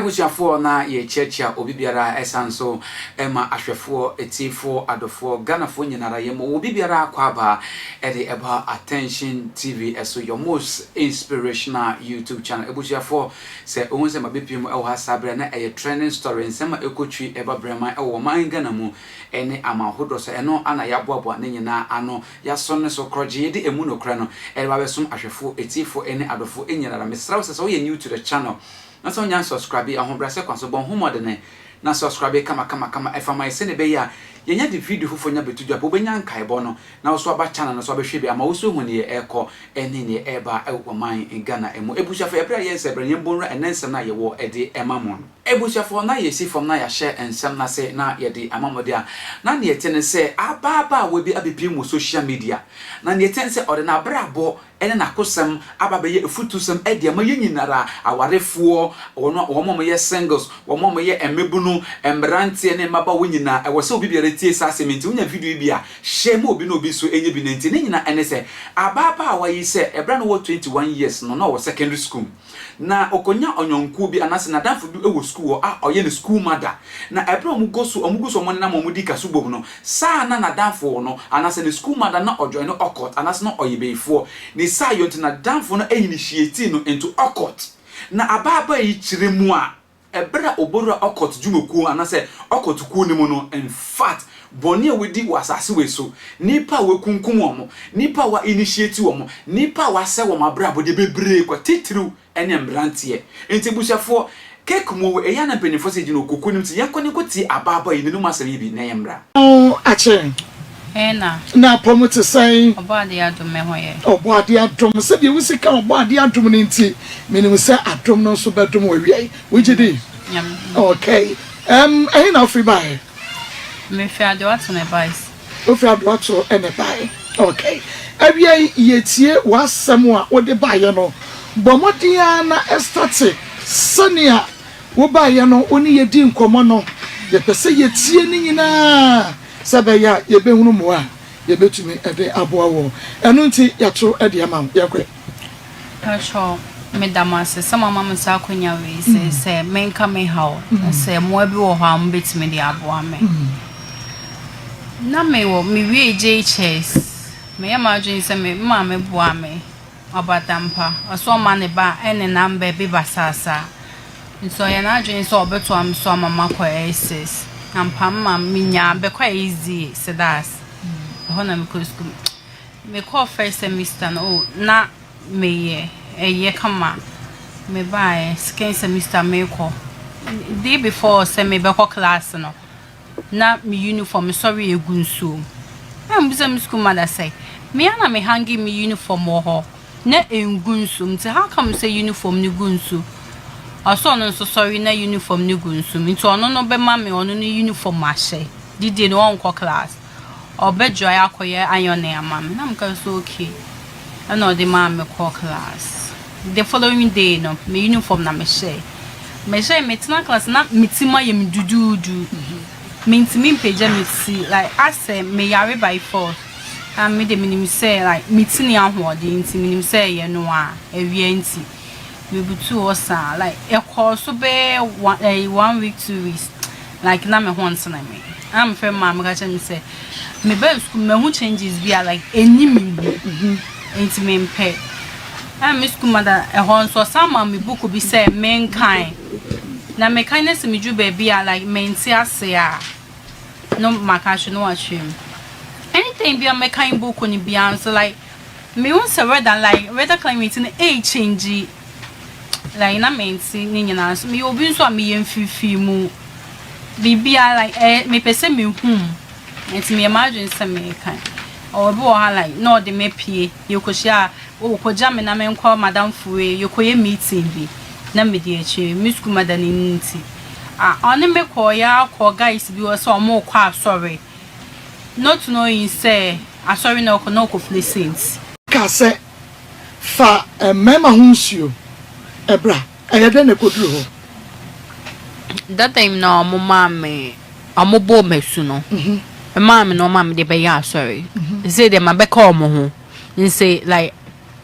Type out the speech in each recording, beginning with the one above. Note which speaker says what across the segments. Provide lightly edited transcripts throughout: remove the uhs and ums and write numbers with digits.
Speaker 1: Abusuafoɔ, na yɛkyiakyia obi biara, ɛsan so ɛma ahwɛfoɔ, etiefoɔ, adɔfoɔ, Ghanafoɔ nyinara, yɛma obi biara akɔ aba ɛde ɛba Attention TV ɛso, your most inspirational YouTube channel. Abusuafoɔ, sɛ ohun sɛ mabɛpie mu ɛwɔ ha saa berɛ na ɛyɛ trending story, nsɛm a ɛkɔtwi ɛba brɛman ɛwɔ ɔman Ghana mu ɛne ama ahodoɔ so, ɛno ana yɛaboaboa ne nyinaa ano, yɛasɔ ne so korɔgye, yɛde emu nokorɛ no ɛde ba bɛsom ahwɛfoɔ, etiefoɔ ɛne adɔfoɔ nyinara. Mesrɛ wo sɛ woyɛ new to the channel na sɛ wonya subscribe, ahobrɛasɛ kwan so bɔ ho mmɔdene na subscribe kama kama kama ɛfa ma yɛ, sɛne ɛbɛyɛ a yɛnya de video foforɔ nya bɛto dwa pɛ, wobɛnya nkaebɔ no na wo so aba channel no so abɛhwɛ bi ama wo so hu neɛ ɛrekɔ ɛne neɛ ɛreba ɛwɔ ɔman Ghana mu. Ebusuafoɔ, ɛberɛ a yɛn sɛ berɛ yɛn bɔ nwura ɛnɛ nsɛm no a yɛwɔ ɛde ɛma mo no, ebusuafoɔ, na yɛsi fam na yɛahyɛ nsɛm no ase na yɛde ama mo de a, na neɛ ɛte ne sɛ abaabaawa bi abɛpie mu social media, na neɛ ɛte ne sɛ ɔde n'abrabɔ ɛne n'akosɛm aba bɛyɛ efutusɛm ɛde ama yɛn nyinara, awarefoɔ, wɔn a wɔyɛ singles, wɔn a wɔyɛ mmabunu, mmeranteɛ ne mmabaawa nyinaa. Ɛwɔ sɛ obi biara tie saa asɛm. Nti wonya video yi bi a, hyɛ ma obi na obi nso ɛnyɛ bi. Ne nti ne nyinaa ɛne sɛ ababaawa yi sɛ ɛberɛ no wɔ 21 years no, na ɔwɔ secondary school, na ɔkɔnya ɔnyɔnkuo bi anaasɛ n'adamfo bi wɔ school hɔ a ɔyɛ ne school mother. Na ɛberɛ a ɔmo go so, ɔmo nenam, ɔmo di kaso bom no saa, na n'adamfo no anaasɛ ne school mother na ɔjoin no occult anaasɛ na ɔyɛ bɛyifoɔ ne saa yɔ. Nti n'adamfo no initiate no into occult. Na abaaba yi kyerɛ mu a, ɛberɛ a ɔbɔwura occult dwumakuo anaasɛ occult kuo no mu no, in fact, bɔnne a wɔdi wɔ asase wei so, nipa a wɔakunkum wɔn, nipa a wɔ-initiate wɔn, nipa a wɔasɛ wɔn abrabɔ deɛ bebree kɔ, titiriw ne mmeranteɛ. Nti busuafoɔ, keeki mu ɛyɛ ana mpanyinfoɔ sɛ gyina okoko nim, ti yɛnkɔ ne nkɔ tie abaaba yi n'anum asɛm yi bi na yɛn mmra.
Speaker 2: Akyɛ.
Speaker 3: Ɛna.
Speaker 2: Na apɔm te sɛn?
Speaker 3: Ɔbɔ adeɛ adom, me ho yɛ.
Speaker 2: Ɔbɔ adeɛ adom, sɛdeɛ wosi ka ɔbɔ adeɛ adom no, nti menim sɛ adom no nso bɛdom wɔ awia yi. Wogye di?
Speaker 3: Nyame.
Speaker 2: Okay, ɛhe na wofiri baeɛ?
Speaker 3: Mefi Adewato na ɛbae.
Speaker 2: Wofiri Adoato ɛna baeɛ. Okay, awia yi yɛtie w'asɛm a wode baeɛ no. Bɔ mmɔden ara na ɛstart sɛnea wobaeɛ no, wo ne yɛdi nkɔmmɔ no. Yɛpɛ sɛ yɛtie ne nyinaa sɛ ɛbɛyɛ a yɛbɛhunu mmoa a yɛbɛtumi ɛde aboa wɔ ɛno. Nti yɛato ɛde ama wo, yɛnkɔ.
Speaker 3: Patrɔ, meda mo ase sɛ mama me saa akonnwa wei sɛ menka me haw na sɛ mmoa bi wɔ hɔ a mobɛtumi de aboa me. Na mewɔ mewie JHS, meyɛ m'adwene sɛ me maame boa me ɔbatampa, ɔsɛ ɔma ne ba ɛne nam baabi basaasaa, nti ɔyɛ n'adwene sɛ ɔbɛtoa me so ama makɔ SS. Na mpa ma menya bɛkɔ SDA Sedas ɛhɔ na mekɔ sukuu. Mekɔɔ first semester no, oh, na meyɛ ɛyɛ kama. Mebaeɛ second semester, mekɔ day before sɛ mebɛkɔ class no, na me uniform sɔre egu nsuo. Na mbisa me school mother sɛ mea na me hang me uniform wɔ hɔ na ngu nsuo, nti how come sɛ uniform no gu nsuo? Ɔsɛ ɔno nso sɔre na uniform no gu nsuo, nti ɔno no bɛma me ɔno no uniform ahyɛ didi no, ɔnkɔ class, ɔbɛdry akɔyɛ iron ama me. Na meka so okay, ɛna ɔde maa me kɔ class. The following day no, me uniform na mehyɛ. Mehyɛ, metena class na me ti ma yɛ me duduudu, mentumi mpagya me ti, like asɛ meyare by force. Na me de menim sɛ like me ti ne ahoɔden, nti menim sɛ ɛyɛ no a awia, nti mebutu hɔ saa. Like ɛkɔɔ so bɛyɛ one week, 2 weeks, like na me ho ntena me. Na mefrɛ maame ka kyerɛ me sɛ mebɛɛ school, mahu changes bi a like ɛni me mu, nti mempɛ. Ɛna me school mother ɛhɔ nso ɔsan ma me book bi sɛ menkan, na mekan na sɛ meduru baabi a like mente ase a, no maka ahwɛ no wakyerɛ mu. Anything bi a mekan book no biara nso, like mehu sɛ weather, like weather climate no ɛyɛ change, like na mente ne nyinaa nso. Meyɛ obi nso a meyɛ mfifii mu biribiara, like mepɛ sɛ mehu mu, nti meyɛ m'adwene sɛ mekan. Ɔwɔ bi wɔ ha like na ɔde me pie, yɛkɔhyia a ɔkɔgya me na menkɔ madamfo wei, yɛkɔyɛ meeting bi na mede akyire me school mother no nti a ɔne me kɔɔ. Yɛ akɔ guys bi wɔ sɛ ɔmo kɔ asɔre, not knowing sɛ asɔre na ɔkɔ na ɔkɔ play saint.
Speaker 2: Ka sɛ fa mmarima ho nsuo ɛbra, ɛyɛ dɛn na ɛkɔduru hɔ?
Speaker 3: That time na ɔmo maa me, ɔmo bɔɔ me asu no, maa me na ɔmaa me de bɛyɛ asɔre sɛ deɛ ma bɛka ɔmo ho nse like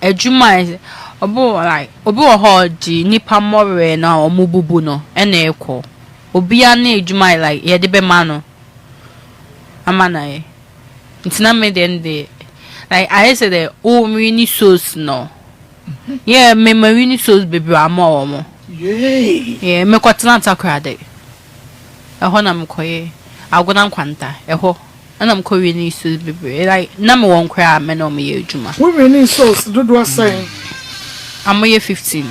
Speaker 3: adwuma a Obi wɔ like obi wɔ hɔ a ɔgye nnipa mmɔwerɛ no a wɔbubu no ɛna ɛkɔ. Obiara ne adwuma a like yɛde bɛma no ama no ayɛ. Nti na me deɛ no deɛ like ayɛ sɛ dɛ wo wini souls no. Yeah, me ma wini souls bebree ama wɔn.
Speaker 2: Yay!
Speaker 3: Yeah, mekɔtena Takoradi. Ɛhɔ na mekɔyɛ Agona Nkwanta, ɛhɔ ɛna mekɔ winning souls bebree. Like na mewɔ nkoraa a me ne wɔn yɛ adwuma.
Speaker 2: Wo winning souls dodoɔ sɛn?
Speaker 3: Amoyɛ 15.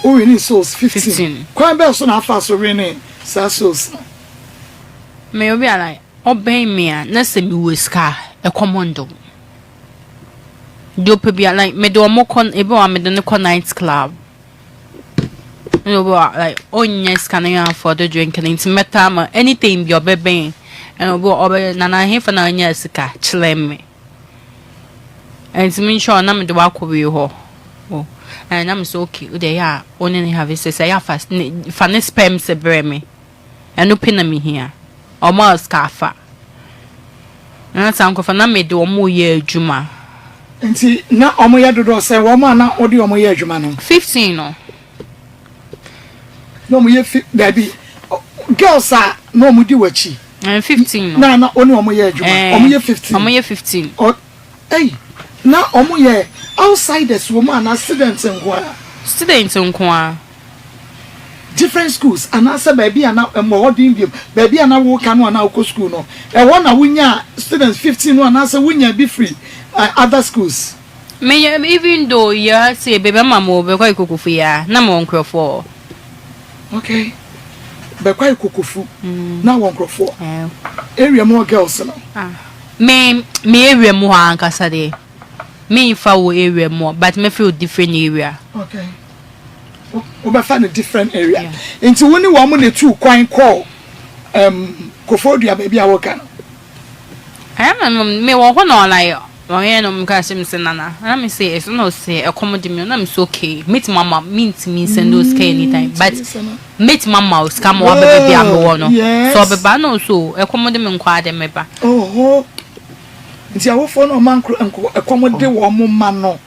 Speaker 2: Wo winning souls 15.
Speaker 3: 15.
Speaker 2: Kwan bɛn so na afa so winning saa souls no?
Speaker 3: Meyɛ obi a like ɔbɛn me a na sɛ mewɔ sika a ɛkɔm ndo. Deɛ ɔpɛ bia like mede wɔn kɔ ebi wɔ hɔ a mede no kɔ night club. Ɛna obi wɔ hɔ a like ɔnnya sika no yɛ afford drink no nti mɛtɔ ama anything bi ɔbɛbɛn. Ɛna obi wɔ hɔ ɔbɛyɛ nana hefa na ɔnyaa sika kyerɛ me. Ɛnti me nkyerɛ wo na mede wo akɔ wei hɔ. Oh ɛna na me sɛ okay wo deɛ ɛyɛ a wo ne no have sex ɛyɛ a fa fa ne sperms brɛ me. Ɛno pɛ na mehia. Ɔma wo sika afa. Na saa nkurɔfoɔ na mede wɔn reyɛ adwuma.
Speaker 2: Nti na wɔyɛ dodoɔ sɛn, wɔn a na wode wɔn yɛ adwuma no?
Speaker 3: 15 no.
Speaker 2: Na wɔyɛ fi daabi girls a na wɔn di w'akyi.
Speaker 3: 15 no.
Speaker 2: Na na wɔne wɔn yɛ adwuma. Wɔn yɛ 15.
Speaker 3: Wɔn yɛ 15.
Speaker 2: Ei, na wɔn yɛ outsiders wɔ mu anaa students nko ara?
Speaker 3: Students nko ara.
Speaker 2: Different schools anaasɛ baabi a na mmɔ hɔ din biom, baabi a na woka no a na wokɔ school no, ɛhɔ na wonyaa students 15 no anaasɛ wonyaa bi firi other schools?
Speaker 3: Me even though yɛ se baabi ama mo bɛkɔ Ikokofu yi a, na mewɔ nkurɔfoɔ wɔ hɔ.
Speaker 2: Okay, bɛkɔ Ikokofu na wɔ nkurɔfoɔ. Area mu hɔ girls no?
Speaker 3: Ah, me me area mu hɔ ankasa deɛ, menfa wo area mu hɔ but mɛfiri wo different area.
Speaker 2: Okay. Wobɛfa no different area. Nti wo ne wɔn na etuu kwan kɔɔ um, Koforidua baabi a woka no?
Speaker 3: Ɛna me me wɔ hɔ na like ɔyɛ no mka sɛ me sɛ nana na me sɛ ɛso na ɔsɛ ɛkɔm de me na me sɛ okay mɛtumi ama mentumi nsɛn do sika anytime but mɛtumi ama wo sika ma waba baabi a mewɔ no sɛ ɔbɛba na ɔsɛ ɛkɔm de me nkɔ ade mɛba.
Speaker 2: Oho nti awofoɔ no ɔma ɛkɔm de wɔn mma no.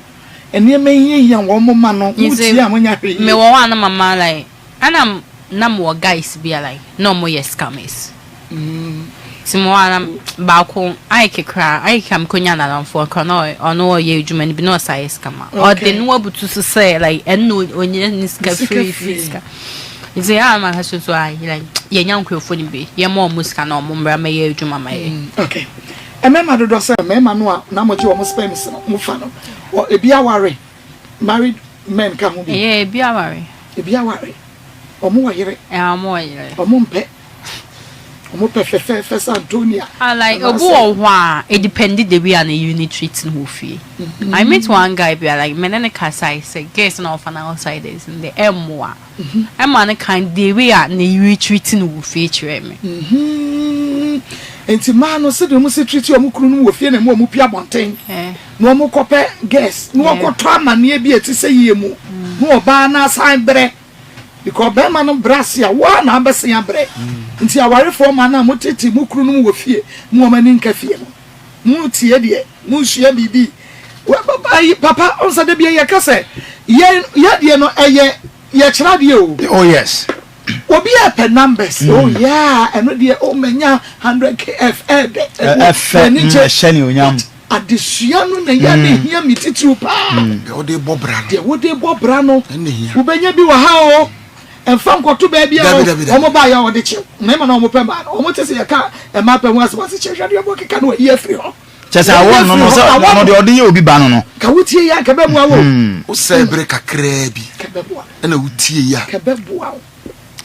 Speaker 2: Nneɛma hiahia wɔn mma no, mo tie a monya hwee.
Speaker 3: Me wɔ hɔ a na mama like ɛna na me wɔ guys bi a like na ɔmo yɛ scammers. Nti me wɔ hɔ a na baako Ike koraa Ike a me kɔ nya n'adamfoɔ koraa na ɔno ɔyɛ adwuma no bi na ɔsan yɛ scammer. Ɔde no abutu so sɛ like ɛno na ɔnya ne sika firi firi sika. Nti ɛyɛ a na maka sɛ so a like yɛnya nkurɔfoɔ no bi yɛma ɔmo sika na ɔmo mmra mmɛyɛ adwuma ma yɛ.
Speaker 2: Okay. Mmarima dodoɔ sɛ mmarima no a na mogye wɔn sperms no mofa no wɔ ebi aware married men ka ho bi.
Speaker 3: Ɛyɛ ebi aware.
Speaker 2: Ebi aware wɔn wɔ yere.
Speaker 3: Ɛɛ wɔn wɔ yere.
Speaker 2: Wɔn mpɛ wɔn pɛ fɛfɛɛfɛ sɛ Antonia.
Speaker 3: Ah like obi wɔ hɔ a it depend the way a ne yere ne treat no wɔ fie. I meet one guy bi a like me ne no kasae sɛ girls na ɔfa no outsiders no deɛ ɛmmoa. Ɛma no kan the way a ne yere treat no wɔ fie kyerɛɛ me.
Speaker 2: Nti mmaa no sɛdeɛ wɔn si treat wɔn kununom wɔ fie na ɛma wɔn pue abɔnten na wɔn kɔpɛ girls na wɔn kɔtɔ amaneɛ bi a ɛte sɛ yie mu na ɔbaa no asan brɛ because bɛrima no brɛ ase a woa na abɛsen abrɛ nti awarefoɔ mmaa no a motete mo kununom wɔ fie mo wɔn ani nka fie no mo tie deɛ mo nsua biribi ayi papa ɔnsa da bia yɛka sɛ yɛn yɛdeɛ no ɛyɛ yɛkyerɛ adeɛ o.
Speaker 4: Oh yes.
Speaker 2: Obi a pɛ numbers oh yeah ɛno deɛ oh manya 100 kf ɛɛdɛ
Speaker 4: ɛfɛ ɛhyɛ ne onyam.
Speaker 2: But adesua no na ɛyɛ na ehia me titiriw paa.
Speaker 5: Deɛ wode bɔ bra no.
Speaker 2: Deɛ wode bɔ bra no. Wobɛnya bi wɔ ha o. Ɛmfa nkɔto baabi a wɔn ba yɛ a wɔde kyew. Mmarima na wɔn pɛ mmaa no. Wɔn te sɛ yɛka mmaa pɛ ho asɛm ase kyerɛ hwɛ deɛ wɔn keka no wɔyi afiri hɔ.
Speaker 4: Kyɛ sɛ awɔ no no sɛ ɔno deɛ ɔde yɛ obi ba no no.
Speaker 2: Ka wotie yɛ a kɛbɛboa wo.
Speaker 5: Wosɛe bere kakraa bi na wotie yɛ a.
Speaker 2: Kɛbɛboa wo.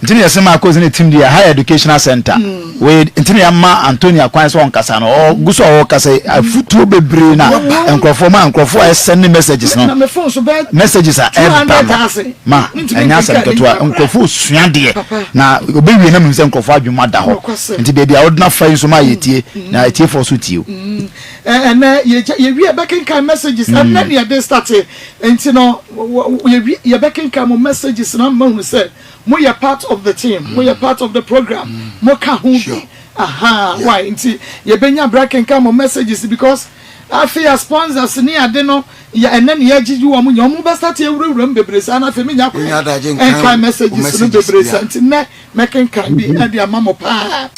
Speaker 4: Nti na yɛse Marcos ne team deɛ higher educational center wei nti na yɛama Antonia kwan sɛ ɔnkasa no ɔgu so a ɔkasa yi afutuo bebree na nkurɔfoɔ ma nkurɔfoɔ a ɛsɛnde messages no messages a ɛba no ma ɛnyɛ asɛm ketewa nkurɔfoɔ sua deɛ na ɔbɛwie na menim sɛ nkurɔfoɔ adwuma da hɔ nti baabi a wode no afa yi nso ma yɛtie na atiefoɔ so tie o.
Speaker 2: Ɛnɛ yɛwie bɛkenkan messages ɛnɛ ne yɛde starte nti no yɛwie yɛbɛkenkan mo messages na ama hunu sɛ mo yɛ part of the team mo yɛ part of the program mo ka ho bi aha why nti yɛbɛnya berɛ akenkan mo messages because. Afei a sponsors ne ade no yɛ ɛnɛ ne yɛgyegye wɔn nyɛ wɔn bɛ start awurawura mu bebree saa na afei menya kwan nkan messages no bebree saa nti nnɛ mɛkenkan bi de ama mo paa.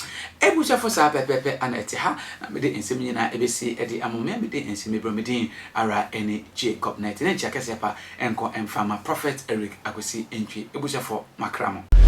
Speaker 1: Abusuafo saa pɛpɛɛpɛ ana ɛte ha na mede nsɛm nyinaa ɛbɛsi de ama mo. Me a mede nsɛm yi brɛ me din ara ɛne Jacob Knight. Ne nkyea kɛseɛ pa nkɔ mfa ma Prophet Eric Akwasi Antwi. Abusuafo makra mo.